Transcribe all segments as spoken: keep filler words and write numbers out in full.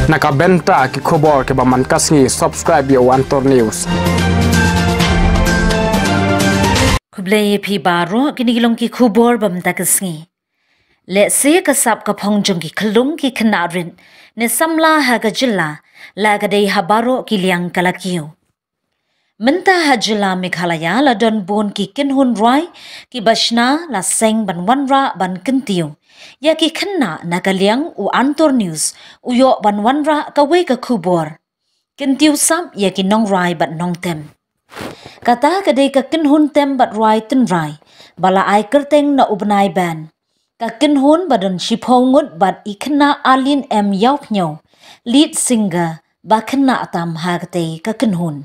Na ka bynta ki khubor kiba man ka sngi, subscribe ïa u Antor News. Khublei ïa phi baroh, kine ki long ki khubor ba mynta ka sngi. Lehse ka sap ka phong jong ki khyllung ki khynnah rit ne samla ha ka jylla la ka dei ha baroh ki liang ka la kiew. Mynta ha jylla Meghalaya la don bun ki kynhun rwai kiba shna la seng ban wanrah ban kyntiew ïa ki khynnah. Na ka liang u Antor News u ïoh ban wanrah kawei ka khubor: Kyntiew sap ïa ki nongrwai bad nongtem. Kata ka dei ka kynhun tem bad rwai tynrai ba la ai kyrteng na u bnai band. Ka kynhun ba don shiphew ngut bad i khynnah Arlene M Ïawphniaw, lead singer, ba khynnah tam ha katei ka kynhun.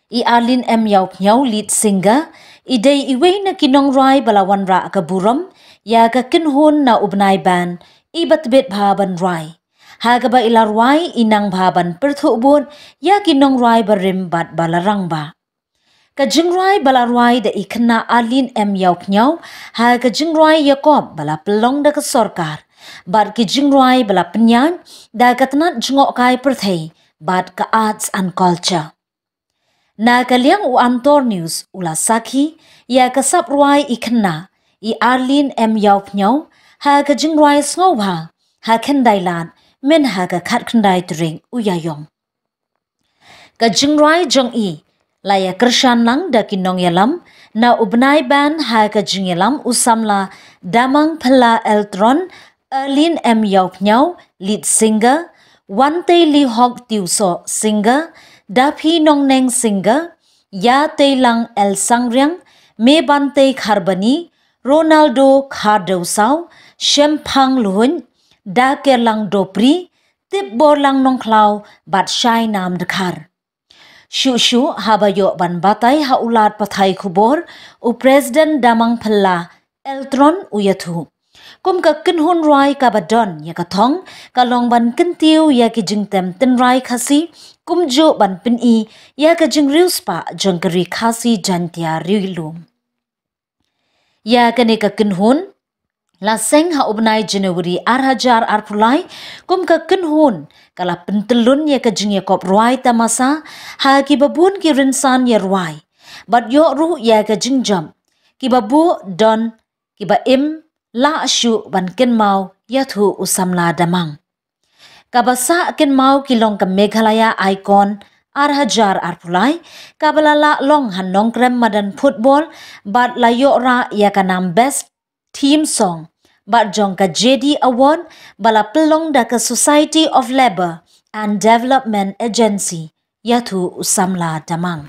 I Arlene M Ïawphniaw, lead singer, i dei iwei na ki nongrwai ba la wanrah ka burom ïa ka kynhun na u bnai band iba tbit bha ban rwai, ha kaba i la rwai i nang bha ban pyrthuh bud ïa ki nongrwai barim bad ba la rangbah. Ka jingrwai ba la rwai da i khynnah Arlene M Ïawphniaw ha ka jingrwai ïakob ba la pynlong da ka sorkar bad ki jingrwai ba la pynïaid da ka tnat jngohkai pyrthei bad ka Arts and Culture. Na ka liang u Antor News u la sakhi ïa ka sap rwai i khynnah i Arlene M Ïawphniaw ha ka jingrwai Sngewbha ha Khyndai Lad mynta ka khatkhyndai tarik u Ïaïong. Ka jingrwai jong i la ïa kyrshan lang da ki nongïalam na u bnai band ha ka jingïalam u samla Damang Phylla Eltron, Arlene M Ïawphniaw, lead singer, Wanteilihok Tiewsoh, singer, Daphi Nongneng, singer, Ïateilang L Sangriang, Mebantei Kharbani, Ronaldo Khardewsaw, Shemphang Lhuid, Dakerlang Dopri, Tipborlang Nongkhlaw bad Shainam Dkhar. Shuh shuh haba ïoh ban batai ha u lad pathai khubor, u President Damang Phylla Eltron u ïathuh, kum ka kynhun rwai kaba don ïa ka thong ka long ban kyntiew ïa ki jingtem tynrai Khasi, kumjuh ban pyni ïa ka jingriewspah jong ka Ri Khasi Jaiñtia Ri Lum. Ïa kane ka kynhun la seng ha u bnai January ar hajar arphew lai kum ka kynhun ka la pyntyllun ïa ka jingïakob rwai tamasa ha kiba bun ki rynsan ïa rwai bad ïoh ruh ïa ka jingjop, kiba buh don kiba im lah shuh ban kynmaw, ïathuh u samla Damang. Kaba sah kynmaw ki long ka Meghalaya Icon ar hajar arphew lai, kaba la lah long ha Nongkrem madan football bad la ïoh rah ïa ka nam Best Theme Song bad jong ka J D Award ba la pynlong da ka Society of Labour and Development Agency, ïathuh u samla Damang.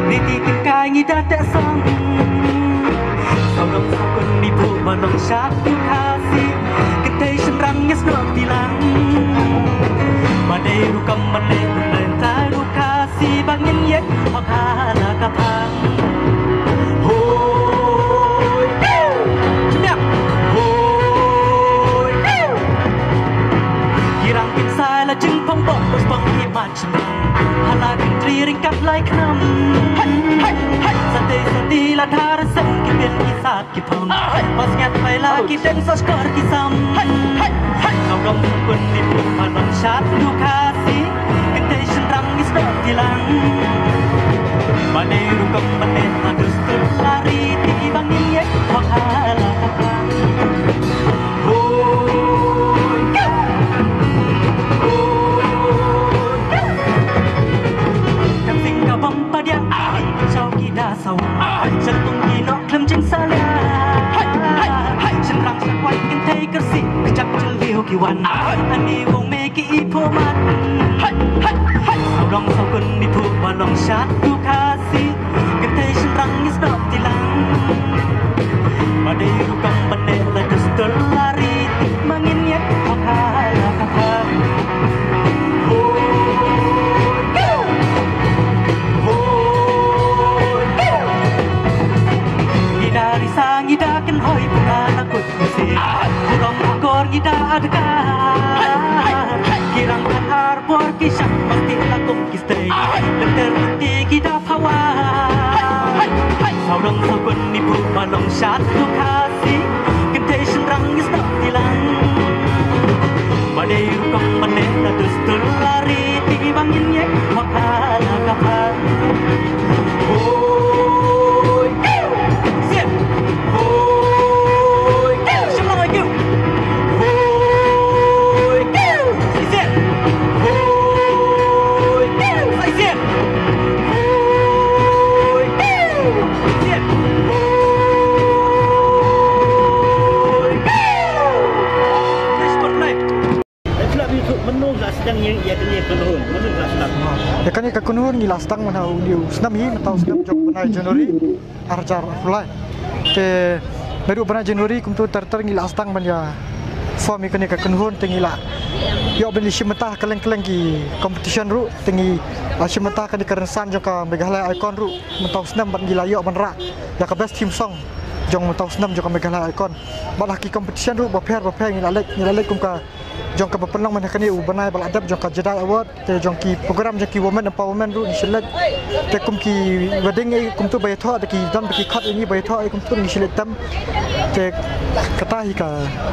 Riti kynkai ngi da teh song. Sawdong sawkun mi phuh ba long shad u Khasi. Kynthei shynrang ngi snoh kti lang. Ba dei rukom ban leh ban leh tai u Khasi ba ngin ïeit hok ha la ka phang. Hoi. Chynniap. Hoi. Ki rang kim sai la jingpong bok bos pong ki mat. Hala kynthri ryngkat lai khnam. Hai, hai, hai. Sate, sate la thar sem ki pen ki sat ki pham. Ah, hai. Pas ngat phai la ki deng sos kor ki sam. Hai, hai, hai. Sawdong sawkun mi phuh ba long shad u Khasi. Kynthei shynrang ngi snoh kti lang. Ba dei rukom ban leh ha dustur la riti ba ngin ïeit hok ha la ka phang. Hoi. Hoi. Kan sing ka bam padiang. Ai. Shaw ki da sawa. Ai. Sha tung ki nok khlem jingsalia. Hai, hai, hai. Shynrang sha kwai kynthei kyrsih. Kjak jylliew ki wan. Ai. Ani wong me ki i phuh mat. Hai, hai, hai. Sawdong sawkun mi phuh ba long shad u Khasi. Kynthei shynrang ngi snoh kti lang. Ba dei rukom ban leh la dustur la riti ba ngin ïeit hok ha la ka phang. Hoi. Hoi. Ngi da risa ngi da kynhoi pura la kut. Burom akor ngi da adka. Ki rang kan ar bor ki shah pasti la kum ki stay. Lynter lynti ki da phawa. Sawdong sawkun mi phuh ba long shad u Khasi. Kynthei shynrang ngi snoh kti lang. Ba dei rukom ban leh la dustur la riti ba ngin ïeit hok ha la ka phang. Hoi. Sien. Hoi. Sien. Hoi. Sien. Hoi. Sien. Hoi. Sien. Hoi. Thanks for life. Ïa kane ka kynhun ngi la sdang mynta u snem hi, mynta u snem jong u bnai January ar hajar arphew lai. Te naduh u bnai January kumto ter ter ngi la sdang ban ïa form ïa kane ka kynhun te ngi la ïoh ban ïa shim bynta ha kylleng kylleng ki competition ruh te ngi la shim bynta kane ka rynsan jong ka Meghalaya Icon ruh mynta u snem bad ngi la ïoh ban rah ïa ka best theme song jong mynta u snem jong ka Meghalaya Icon. Bad ha ki competition ruh bapher bapher ngi la leit, ngi la leit kum ka jong kaba pynlong mynta kane u bnai ba la dep jong ka Jedi Award, te jong ki program jong ki women empowerment ruh ngi shu leit. Te kum ki wedding ei kumto ba ïathoh, te ki don ba ki khot ei ngi ba ïathoh ei kumto ngi shu leit tam. Te kata hi ka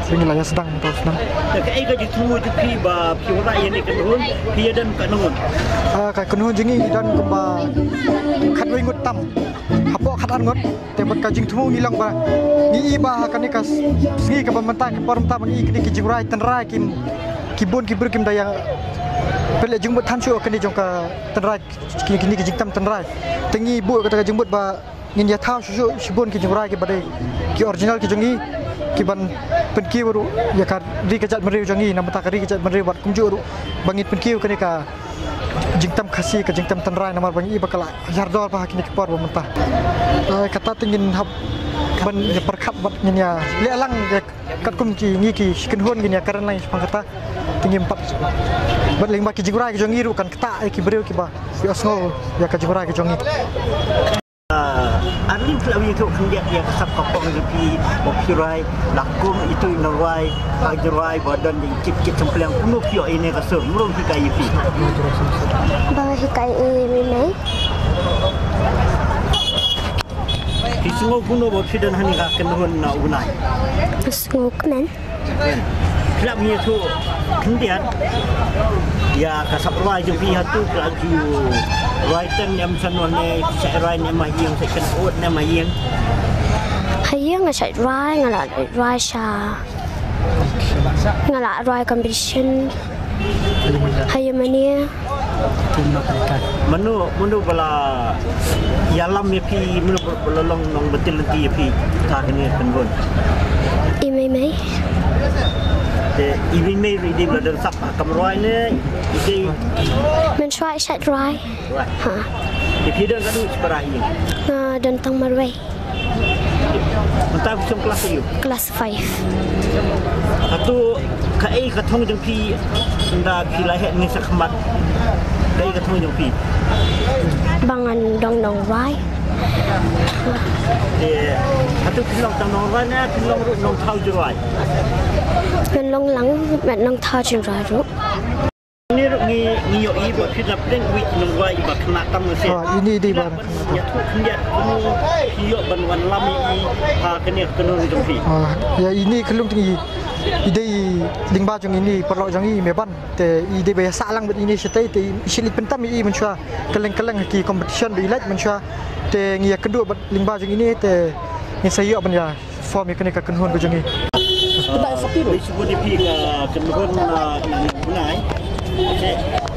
ngi la ïa sdang mynta u snem. Te kaei ka jingthmu jong phi ba phi wanrah ïa kane ka kynhun, phi ïa don ka kynhun? Ah, ka kynhun jong ngi ngi don kumba khatwei ngut tam. Hapoh khatar ngut. Te bad ka jingthmu ngi long ba ngi i ba ha kane ka sngi kaba mynta, ka por mynta ba ngi i kine ki jingrwai tynrai kim, ki bun ki briew kim da ïa pynleit jingmut than shuh kane jong ka tynrai, ki, kine ki jingtem tynrai. Te ngi buh kata ka jingmut ba ngin ïa thaw shuh shuh shibun ki jingrwai kiba dei ki original ki jong ngi, ki ban pynkiew ruh ïa ka ri ka jaitbynriew jong ngi na bynta ka ri ka jaitbynriew bad kumjuh ruh ba ngin pynkiew kane ka jingtem Khasi, ka jingtem tynrai, namar ba ngi i ba ka la hiar dor bha ha kine ki por ba mynta. Ai, kata te ngin hap ban ïa pyrkhat bad ngin ïa leh lang ïa katkum ki ngi ki kynhun ngin ïa kren lang shaphang kata. Te ngim pat bad lyngba ki jingrwai ki jong ngi ruh kan ktah ïa ki briew kiba ïohsngew ïa ka jingrwai ki jong ngi. Ah, ar lim phi la ïathuh khyndiat ïa ka sap ka pong jong phi ba phi rwai, la kum itu i nongrwai, ka jingrwai ba don jingkit kit sympliang, kumno phi ïoh ïa kane ka sur, mrong hikai ïa phi? Ba hikai i Mei Mei. Phi sngew kumno ba phi don ha kane ka kynhun na u bnai? Sngewkmen. Phi la ïathuh khyndiat ïa ka sap rwai jong phi, hato phi la ju rwai teng ne em sha nong ne, shait rwai ne em ha ïing, shait kynhun ne em ha ïing? Ha ïing nga shait rwai, nga la rwai sha, nga la rwai competition ha ïing mane. Mano, mano ba la ïalam ïa phi, mano ba la long nongbatai lynti ïa phi ha kane ka kynhun? I Mei Mei. Te i Mei Mei ruh i dei ba la don sap ha kam rwai ne i dei? Mynshuwa i shait rwai. Rwai. Ha. Phi don katno shi para ïing? Nga don tang marwei. Mynta phi shong klas aïu? Klas five. Hato kaei ka thong jong phi ynda phi la heh ne shakhmat? Kaei ka thong jong phi? Ba ngan long nongrwai. Eh, hato phi long tang nongrwai ne phi long ruh nongthaw jingrwai? Ngan long lang bad nongthaw jingrwai ruh. Ngi ruh ngi, ngi ïohi ba phi la pdeng uwei u nongrwai ba khynnah tam shi. Ah, ine i dei ba. Ïathuh khyndiat kumno phi ïoh ban wanlam ïa i ha kane ka kynhun jong phi. Ah, ïa ine ka long tang i, i dei i lyngba jong ine i paralok jong i Meban. Te i dei ba ïa sah lang bad ine shatei te i shait leit pyntam ïa i mynshuwa kylleng kylleng ha ki competition ba i leit mynshuwa. Te ngi ïakynduh bad lyngba jong ine te ngin sa ïoh ban ïa form ïa kane ka kynhun ka jong ngi. Pynda ïa sati ruh. Dei shu bun ïa phi ka kynhun, ah, kynhun bnai.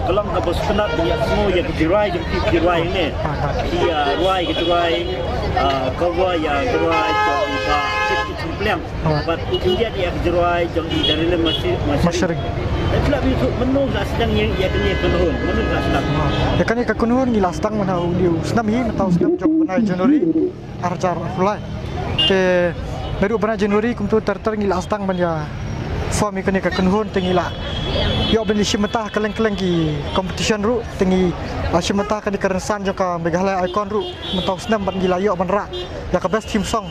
Ka long kaba sngewtynnat ïa ka jingrwai jong phi, jingrwai ne. Phi, ah, rwai ka jingrwai, ah, cover ïa ka jingrwai jong ka Kit Kit Pliang. Bad u khyndiat ïa ka jingrwai jong i Darlene Masi-, Mashering. Mashering. Te phi lah ban ïathuh mano la sdang ïa, ïa kane ka kynhun, mano la sdang. Ïa kane ka kynhun ngi la sdang mynta u, u snem hi, mynta u snem jong u bnai January. Ar hajar arphew lai. Te naduh bnai January kumto ter ter ngi la sdang ban ïa form ïa kane ka kynhun te ngi la ïoh ban ïa shim bynta ha kylleng kylleng ki competition ruh te ngi la shim bynta kane ka rynsan jong ka Meghalaya Icon ruh mynta u snem bad ngi la ïoh ban rah ïa ka best theme song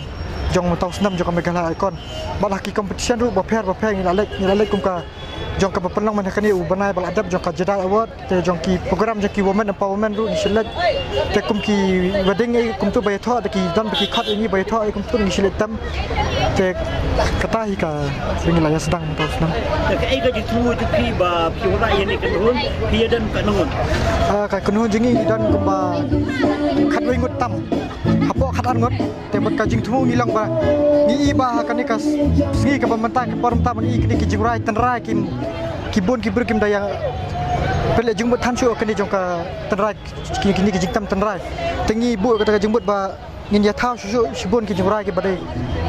jong mynta u snem jong ka Meghalaya Icon. Bad ha ki competition ruh bapher bapher ngi la leit, ngi la leit kum ka jong kaba pynlong mynta kane u bnai ba la dep jong ka Jedi Award, te jong ki program jong ki women empowerment ruh ngi shait leit. Te kum ki wedding ei kumto ba ïathoh, te ki don ba ki khot ei ngi ba ïathoh ei kumto ngi shait leit tam. Te kata hi kaba ngi la ïa sdang mynta u snem. Te kaei ka jingthmu jong phi ba phi wanrah ïa kane ka kynhun, phi ïa don katno ngut? Ah, ka kynhun jong ngi ngi don kumba khatwei ngut tam. Hapoh khatar ngut. Te bad ka jingthmu ngi long ba ngi i ba ha kane ka s-, sngi kaba mynta, ka por mynta ba ngi i kine ki jingrwai tynrai kin, ki bun ki briew kim da ïa pynleit jingmut than shuh kane jong ka tynrai, ki, kine ki jingtem tynrai. Te ngi buh kata ka jingmut ba ngin ïa thaw shuh shuh shibun ki jingrwai kiba dei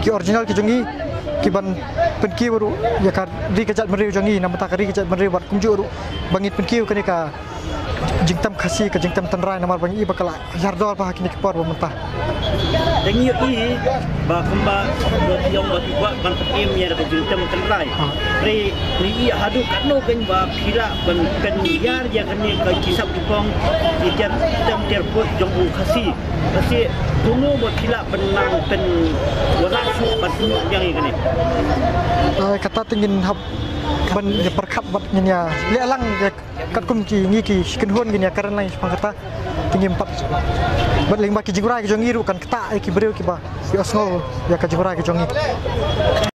ki original ki jong ngi, kiban pynkiew ruh ïa ka ri ka jaitbynriew jong ngi, na bynta ka ri ka jaitbynriew bad kumjuh ruh ba ngin pynkiew kane ka jingtem Khasi, ka jingtem tynrai, namar ba ngi i ba ka la hiar dor bha ha kine ki por ba mynta. Te ngi ïohi ba kumba phi ong ba phi kwah ban pynim ïa ka jingtem tynrai. Hynrei ngi i haduh katno kein ba phi lah ban pynhiar ïa kane ka jingshah jingpang, jingtem tiar put jong u Khasi. Te kumno ba phi lah ban nang pynwanrah shuh ban pynbiang ïa kane? Ai, kata te ngin hap ban ïa pyrkhat bad ngin ïa leh lang ïa katkum ki, ngi ki kynhun ngin ïa kren lang shaphang kata. Te ngim pat, bad lyngba ki jingrwai ki jong ngi ruh kan ktah ïa ki briew kiba ïohsngew ïa ka jingrwai ki jong ngi.